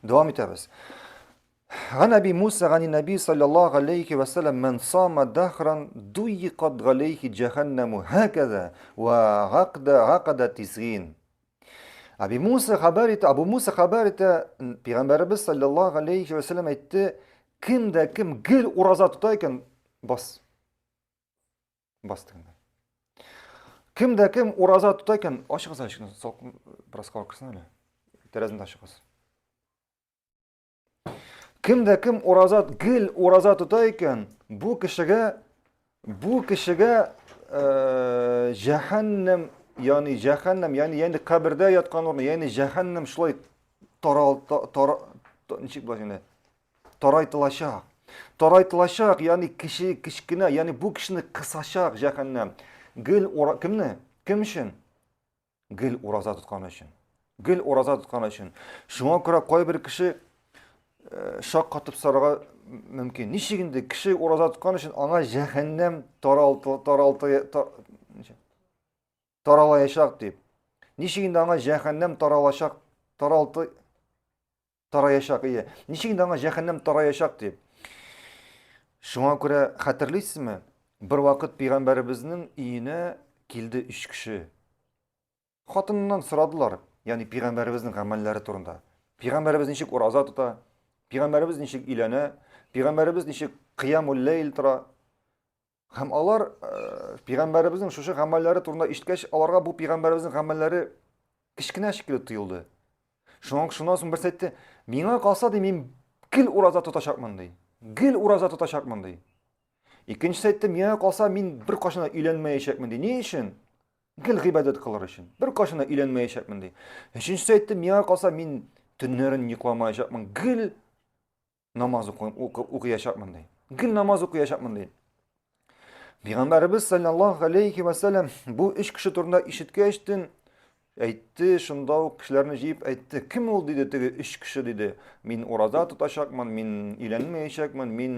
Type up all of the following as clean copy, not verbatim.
Дәвам итәбез. Ган Әби Муса гани Нәби саллаллаһу алейхи ва саллям ман сама дахран дуйкат галейхи җәһәннәму һакәзә ва гакда гакада тисгин. Әби Муса хәбәр итә, Абу Муса хәбәр итә, пәйгамбәребез саллаллаһу алейхи ва саллям әйтте, кем дә кем гел ураза тота икән, бас. Бас дигәндә. Кем дә кем ураза тота икән, ачыгыз әле ишекне, салкын бераз калып керсен әле. Тәрәзәне ачыгыз. Кем дә кем ураза, гел ураза тота икән, бу кешегә бу кешегә э, җәһәннәм, ягъни җәһәннәм, ягъни ягъни кабердә яткан урыны, ягъни җәһәннәм шулай тарал тар, ничек була инде? Тарайтылачак. Тарайтылачак, ягъни кеше кечкенә, ягъни бу кешене кысачак җәһәннәм. Гел ура, кемне? Кем өчен? Гел ураза тоткан өчен. Гел ураза тоткан өчен. Шуңа күрә кайбер кеше э, шак катып сорарга мөмкин. Ничек инде кеше ураза тоткан өчен аңа җәһәннәм таралты таралты тар, таралаячак дип. Ничек инде аңа җәһәннәм таралачак, таралты тараячак, ие. Ничек инде аңа җәһәннәм тараячак дип. Шуңа күрә хәтерлисезме? Бер вакыт пәйгамбәребезнең өенә килде өч кеше. Хатыныннан сорадылар, ягъни пәйгамбәребезнең гамәлләре турында. Пәйгамбәребез ничек ураза тота? Пәйгамбәребез ничек өйләнә? Пәйгамбәребез ничек кыямул ләйл тора? Һәм алар э, пәйгамбәребезнең шушы гамәлләре турында ишеткәч, аларга бу пәйгамбәребезнең гамәлләре кечкенә шикелле тоелды. Шуннан шуннан соң берсе әйтте, миңа калса ди, мин гел ураза тотачакмын ди. Гел ураза тотачакмын ди. Икенчесе әйтте, миңа калса мин бер кашына өйләнмәячәкмен ди. Ни өчен? Гел гыйбадәт кылыр өчен. Бер кашына өйләнмәячәкмен ди. Өченчесе әйтте, миңа калса мин төннәрен йокламаячакмын. Гел намаз укыячакмын ди. Гел намаз укыячакмын ди. Пәйгамбәребез саллаллаһу алейхи ва саллям бу өч кеше турында ишеткәчтен әйтте, шунда ук кешеләрне җыеп әйтте. Кем ул диде теге өч кеше диде. Мин ураза тотачакмын, мин өйләнмәячәкмен, мин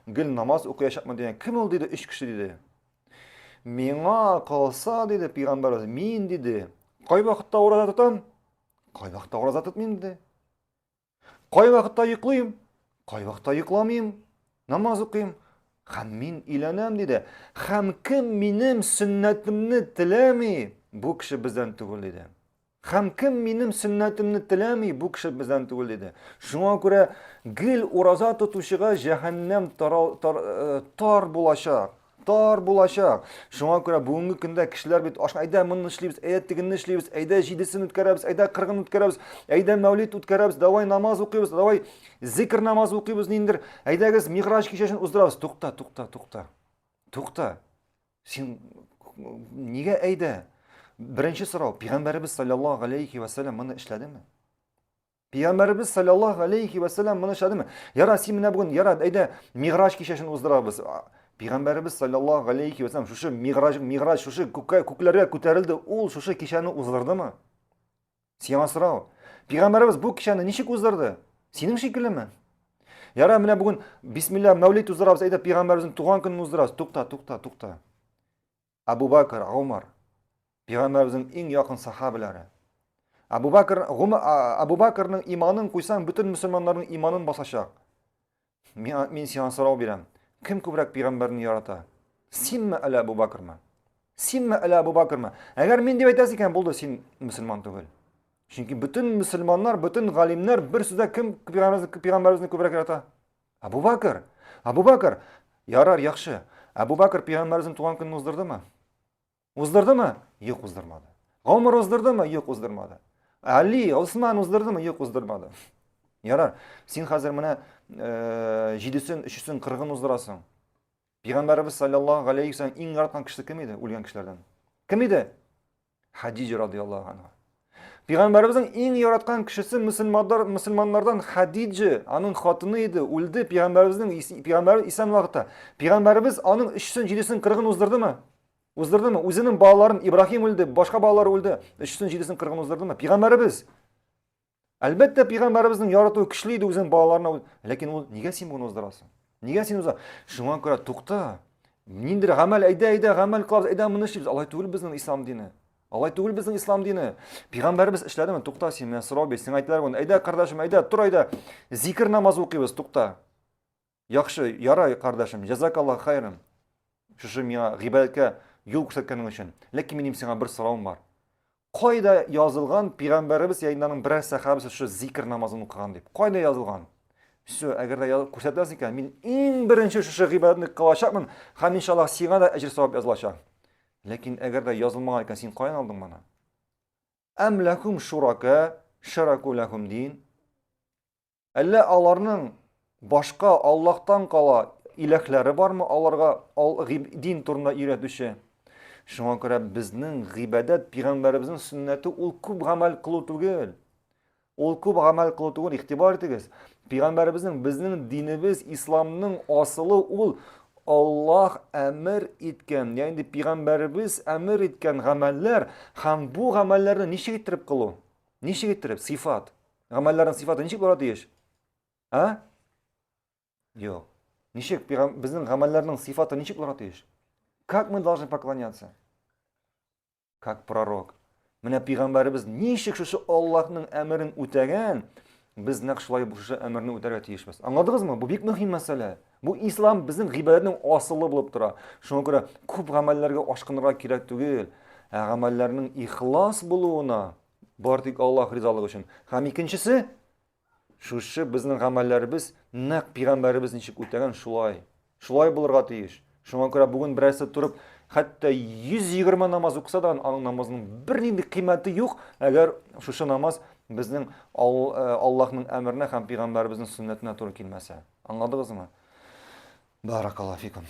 гел намаз укыячакмын дигән. Кем ул диде өч кеше диде. Миңа калса диде пәйгамбәребез, мин диде. Кай вакытта ураза тотам? Кай вакытта ураза тотмыйм диде. Кай вакытта йоклыйм, кай вакытта йокламыйм, намаз укыйм. Һәм мин өйләнәм, диде. Һәм кем минем сөннәтемне теләми, бу кеше бездән түгел, диде. Һәм кем минем сөннәтемне теләми, бу кеше бездән түгел, диде. Шуңа күрә гел ураза тотучыга җәһәннәм тар, тар, э, тар булачак. Тар булачак. Шуңа күрә бүгенге көндә кешеләр бит ашка, әйдә моны эшлибез, әйдә тегене эшлибез, әйдә җидесен үткәрәбез, әйдә кыргын үткәрәбез, әйдә мәүлид үткәрәбез, давай намаз укыйбыз, давай зикр намазы укыйбыз ниндер, әйдәгез миграҗ кичәсен уздырабыз. Тукта, тукта, тукта. Тукта. Син нигә әйдә? Беренче сорау, пәйгамбәребез саллаллаһу алейхи ва саллям моны эшләдеме? Пәйгамбәребез саллаллаһу алейхи ва саллям моны эшләдеме? Яра, син менә бүген, яра, әйдә, миграҗ кичәсен уздырабыз. Пәйгамбәребез саллаллаһу алейхи ва саллям шушы миграҗ, миграҗ шушы күккә, күкләргә күтәрелде, ул шушы кичәне уздырдымы? Сиңа сорау. Пәйгамбәребез бу кичәне ничек уздырды? Синең шикеллеме? Яра, менә бүген бисмилла мәүлид уздырабыз, әйдә пәйгамбәребезнең туган көнен уздырабыз. Тукта, тукта, тукта. Абу Бакр, Умар, пәйгамбәребезнең иң якын сахабәләре. Абу Бакр, Абу Бакрның иманын куйсаң, бөтен мөселманнарның иманын басачак. Мин, мин сиңа сорау бирәм. Кем күбрәк пәйгамбәрне ярата? Синме әллә Абу Бакрмы? Синме әллә Абу Бакрмы? Әгәр мин дип әйтәсең икән, булды, син мөселман түгел. Чөнки бөтен мөселманнар, бөтен галимнәр бер сүздә кем пәйгамбәребезне, пәйгамбәребезне күбрәк ярата? Абу Бакр! Абу Бакр! Ярар, яхшы. Абу Бакр пәйгамбәребезнең туган көнен уздырдымы? Уздырдымы? Юк, уздырмады. Гомер уздырдымы? Юк, уздырмады. Али, Осман уздырдымы? Юк, уздырмады. Ярар, син хәзер менә э, җидесен, өчесен, кырыгын уздырасың. Пәйгамбәребез саллаллаһу алейхи вәсәлләм иң яраткан кешесе кем иде үлгән кешеләрдән? Кем иде? Хадиҗа радиаллаһу анха. Пәйгамбәребезнең иң яраткан кешесе мөселманнар, мөселманнардан Хадиҗа, аның хатыны иде, үлде пәйгамбәребезнең пәйгамбәребез исән вакытта. Пәйгамбәребез аның өчесен, җидесен, кырыгын уздырдымы? Уздырдымы? Үзенең балаларын Ибраһим үлде, башка балалары үлде. Өчесен, җидесен, кырыгын уздырдымы? Пәйгамбәребез. Әлбәттә, пәйгамбәребезнең яратуы көчле иде үзенең балаларына. Ләкин ул нигә син моны уздырасың? Нигә син уза? Шуңа күрә тукта. Ниндидер гамәл, әйдә, әйдә, гамәл кылабыз, әйдә, моны эшлибез. Алай түгел безнең ислам дине. Алай түгел безнең ислам дине. Пәйгамбәребез эшләдеме? Тукта син, менә сорау бир. Сиңа әйтәләр моны. Әйдә, кардәшем, әйдә, тор әйдә. Зикер намазы укыйбыз, тукта. Яхшы, ярай, кардәшем, җәзакаллаһ хайран. Шушы миңа гыйбадәткә юл күрсәткәнең өчен. Ләкин минем сиңа бер соравым бар. Кайда язылган пәйгамбәребез яисә аның берәр сәхабәсе шушы зикр намазын укыган дип? Кайда язылган? Все, әгәр дә күрсәтәсең икән, мин иң беренче шушы гыйбадәтне кылачакмын һәм иншаллаһ сиңа да әҗер савап язылачак. Ләкин әгәр дә язылмаган икән, син каян алдың моны? Әм ләхум шурака, шараку ләхум дин. Әллә аларның башка Аллаһтан кала иләһләре бармы аларга дин турында өйрәтүче? Шуңа күрә безнең гыйбадәт пәйгамбәребезнең сөннәте ул күп гамәл кылу түгел. Ул күп гамәл кылу түгел, игътибар итегез. Пәйгамбәребезнең безнең динебез исламның асылы ул Аллаһ әмер иткән, ягъни пәйгамбәребез әмер иткән гамәлләр һәм бу гамәлләрне ничек иттереп кылу? Ничек иттереп? Сыйфат. Гамәлләрнең сыйфаты ничек булырга тиеш? А? Юк. Ничек безнең гамәлләрнең сыйфаты ничек булырга тиеш? Как мы должны поклоняться? Как пророк. Менә пәйгамбәребез ничек шушы Аллаһның әмерен үтәгән, без нәкъ шулай шушы әмерне үтәргә тиешбез. Аңладыгызмы? Бу бик мөһим мәсьәлә. Бу ислам безнең гыйбадәтнең асылы булып тора. Шуңа күрә күп гамәлләргә ашкынырга кирәк түгел. Ә гамәлләрнең ихлас булуына Бар тик Аллаһ ризалыгы өчен. Һәм икенчесе, шушы безнең гамәлләребез нәкъ пәйгамбәребез ничек үтәгән, шулай. Шулай булырга тиеш. Шуңа күрә бүген берәрсе торып, хәтта 120 намаз укыса да, аның намазының бернинди кыйммәте юк, әгәр шушы намаз безнең э, Аллаһның әмеренә һәм пәйгамбәребезнең сөннәтенә туры килмәсә. Аңладыгызмы? Баракаллаһу фикум.